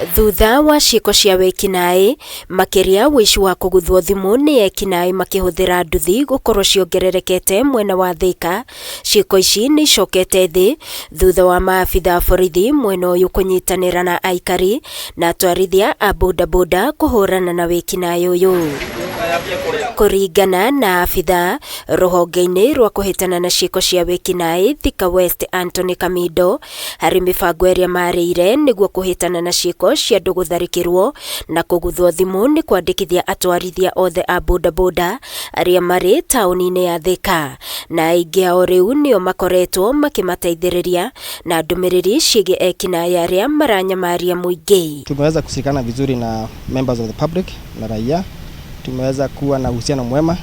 Thutha wa ciĩko cia wĩkinaĩ, makĩria ũici wa kũguthwo thimũ nĩ ekinaĩ makĩhũthĩra nduthi gũkorwo ciongererekete mwena wa Thĩka, ciĩko ici nĩ icokete thĩ thutha wa maabitha a borithi mwena ũyũ kũnyitanĩra na aikari na atwarithia a bodaboda kũhũrana na wĩkinaĩ ũyũ. Kũringana na abitha rũhonge-inĩ rwa kũhĩtana na ciĩko cia wĩkinaĩ Thika West Anthony Kamindo, harĩ mĩbango ĩrĩa marĩire nĩguo kũhĩtana na ciĩko cia andũ gũtharĩkĩrwo na kũguthwo thimũ nĩ kwandĩkithia atwarithia othe a bodaboda arĩa marĩ taũni-inĩ ya Thika, na aingĩ ao rĩu nĩo makoretwo makĩmateithĩrĩria na ndũmĩrĩri ciĩgiĩ ekinaĩ arĩa maranyamaria mũingĩ. Tumeweza kushirikiana vizuri na members of the public na raia. Tumeweza kuwa na uhusiano mwema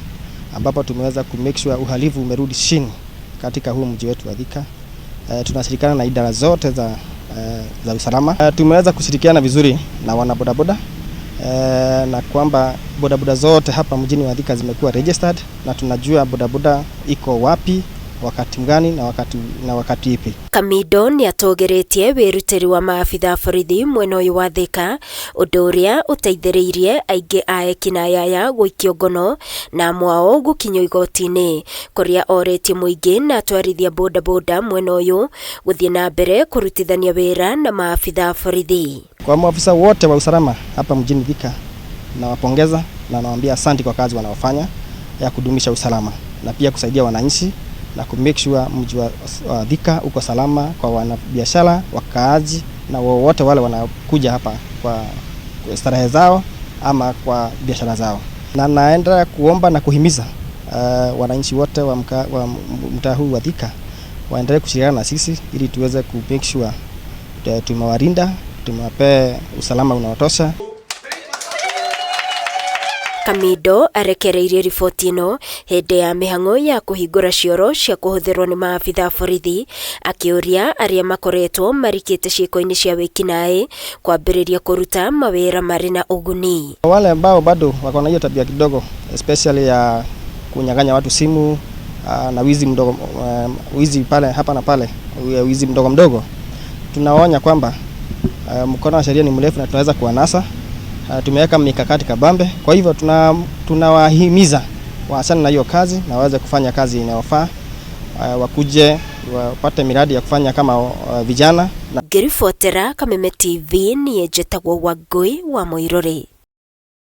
ambapo tumeweza ku make sure uhalifu umerudi chini katika huu mji wetu wa Thika. Tunashirikiana na idara zote za usalama. Tumeweza kushirikiana vizuri na wanabodaboda na kwamba bodaboda zote hapa mjini wa Thika zimekuwa registered na tunajua bodaboda iko wapi, wakati mgani na wakati ipi. Kamindo nĩ atũgĩrĩtie wĩrutĩri wa maabitha a borithi mwena ũyũ wa Thika, ũndũ ũrĩa ũteithĩrĩirie aingĩ a ekinaĩ aya gũikio ngono na amwe ao gũkinyio igoti-inĩ kũrĩa orĩtie mũingĩ na atwarithia bodaboda mwena ũyũ gũthiĩ na mbere kũrutithania wĩra na maabitha a borithi. Kwa maafisa wote wa usalama hapa mjini Thika, nawapongeza na nawaambia asante kwa kazi wanaofanya ya kudumisha usalama na pia kusaidia wananchi na ku make sure mji wa Thika uko salama kwa wanabiashara, wakaaji na wowote wale wanakuja hapa kwa starehe zao ama kwa biashara zao. Na naendelea kuomba na kuhimiza wananchi wote wa mtaa huu wa Thika waendelee kushirikiana na sisi ili tuweze ku make sure tumewalinda, tumewapea usalama unaotosha. Kamindo arekereirie riboti ĩno hĩndĩ ya mĩhang'o ya kũhingũra cioro cia kũhũthĩrwo nĩ maabitha a borithi, akĩũria arĩa makoretwo marikĩte ciĩko-inĩ cia wĩkinaĩ kwambĩrĩria kũruta mawĩra marĩ na ũguni. Wale ambao bado wako na hiyo tabia kidogo, especially ya kunyang'anya watu simu na wizi mdogo, wizi pale hapa na pale, wizi mdogo mdogo, tunaonya kwamba mkono wa sheria ni mrefu na tunaweza kuwanasa. Tumeweka mikakati kabambe. Kwa hivyo tunawahimiza waachane na hiyo kazi na waweze kufanya kazi inayofaa, wakuje wapate miradi ya kufanya kama vijana. Ngĩribotera Kameme TV, niĩ njĩtagwo Wangũi wa Mũirũrĩ.